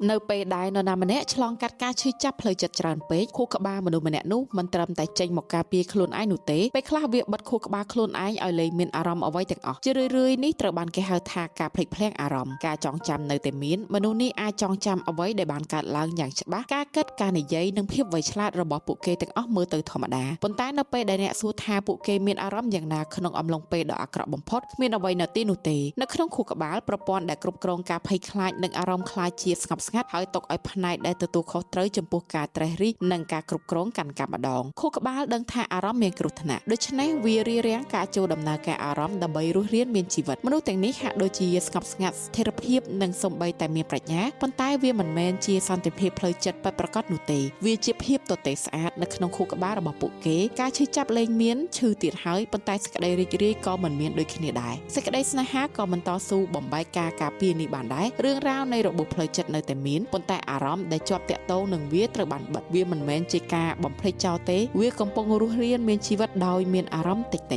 នៅពេលដែលនរណាម្នាក់ឆ្លងកាត់ការឈឺចាប់ផ្លូវចិត្តច្រើនពេកខួរក្បាលមនុស្សម្នាក់នោះមិនត្រឹមតែចេញមកការពារខ្លួនឯងនោះទេពេលខ្លះវាបិទខួរក្បាលខ្លួនឯងឲ្យលែងមានអារម្មណ៍អ្វីទាំងអស់ជារឿយៗនេះត្រូវបានគេហៅថាការភ្លេចភ្លាំងអារម្មណ៍ការចងចាំនៅតែមានមនុស្សនេះអាចចងចាំអ្វីដែលបានកើតឡើងយ៉ាងច្បាស់ការគិតការនិយាយនិងភាពវៃឆ្លាតរបស់ពួកគេទាំងអស់មើលទៅធម្មតាប៉ុន្តែនៅពេលដែលអ្នកសួរថាពួកគេមានអារម្មណ៍យ៉ាងណាក្នុងអំឡុងពេលដ៏អាក្រក់បំផុតគ្មានអ្វីនៅទីនោះទេនៅក្នុងខួរក្បាលប្រព័ន្ធដែលគ្រប់គ្រងការភ័យខ្លាចនិងអារម្មណ៍ខ្លាចជាស្ងប់ស្ងាត់ហើយទុកឲ្យផ្នែកដែលទទួលខុសត្រូវចំពោះការត្រេះរិះនិងការគ្រប់គ្រងកាន់កាប់ម្ដងខួរក្បាលដឹងថាអារម្មណ៍មានគ្រោះថ្នាក់ដូច្នេះវារារាំងការចូលដំណើរការអារម្មណ៍ដើម្បីរស់រានមានជីវិតមនុស្សទាំងនេះហាក់ដូចជាស្ងប់ស្ងាត់ស្ថិរភាពនិងសូម្បីតែមានប្រាជ្ញាប៉ុន្តែវាមិនមែនជាសន្តិភាពផ្លូវចិត្តពិតប្រាកដនោះទេវាជាភាពទទេស្អាតនៅក្នុងខួរក្បាលរបស់ពួកគេការឈឺចាប់លែងមានឈឺទៀតហើយប៉ុន្តែសេចក្តីរីករាយក៏មិនមានដូចគ្នាដែរសេចក្តីស្នេហាក៏មិនតស៊ូបំបែកការការពារនេះបានដែររឿងរ៉ាវនៃរបួសផ្លូវចិត្តនៅតែមានប៉ុន្តែអារម្មណ៍ដែលជាប់តាក់ទងនឹងវាត្រូវបានបិទវាមិនមែនជាការបំភ្លេចចោលទេវាកំពុងរស់រានមានជីវិតដោយមានអារម្មណ៍តិចៗ។